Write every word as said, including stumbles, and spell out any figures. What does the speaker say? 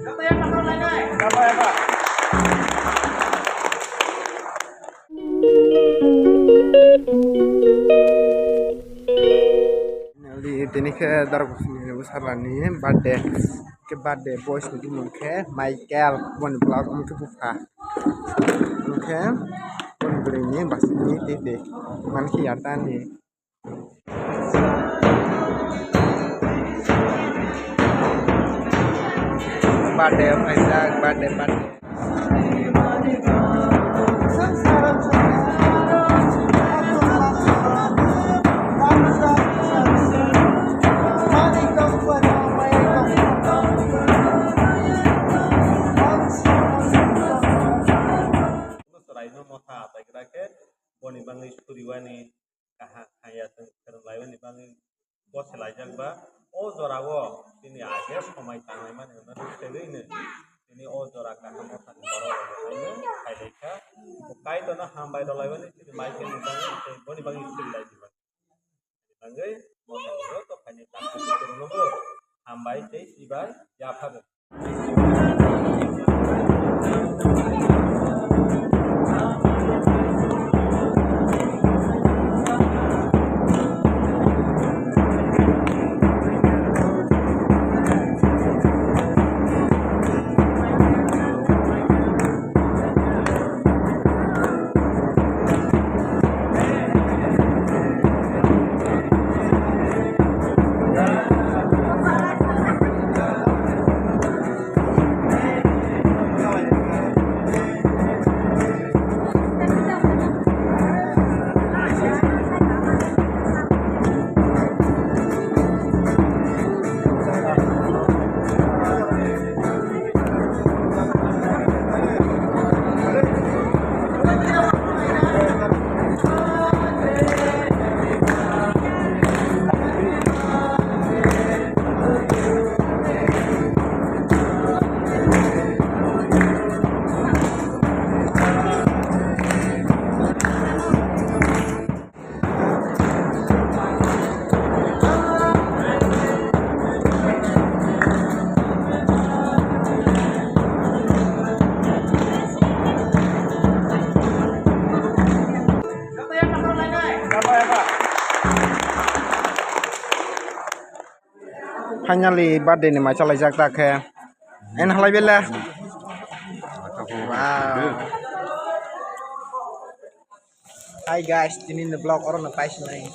Tini khe Darok Bwsani bwsarani birthday. Khe birthday boys ni bumung khe Michael, boni vlog wngkhe bupha. Wngkhe boni bwrwi ni bwswk ni tete mankhe yartani. Birthday phaijak, birthday, birthday. Chwraino motha achaigra khe boni bagwi suriwani kaham hamya chwng pherwng laimani bagwi gosi laijak ba, o jorao chini age somai tanglaimani hwnwi swgwino chini o jora kaham o thani borok rok haino phailaikha. Bo Kaitorno hambai rwlaimani chini Michael ni bagwi tei boni bagwi surilaidi bagwi. Bagwi mothani joto phaini takhuk kusurokno bo hambai tei chibai yapharwi. Finally, birthday ni mai chalaijak ta khe. En halai bele. Wow. Hi guys, tini ni vlog oro no paisnai.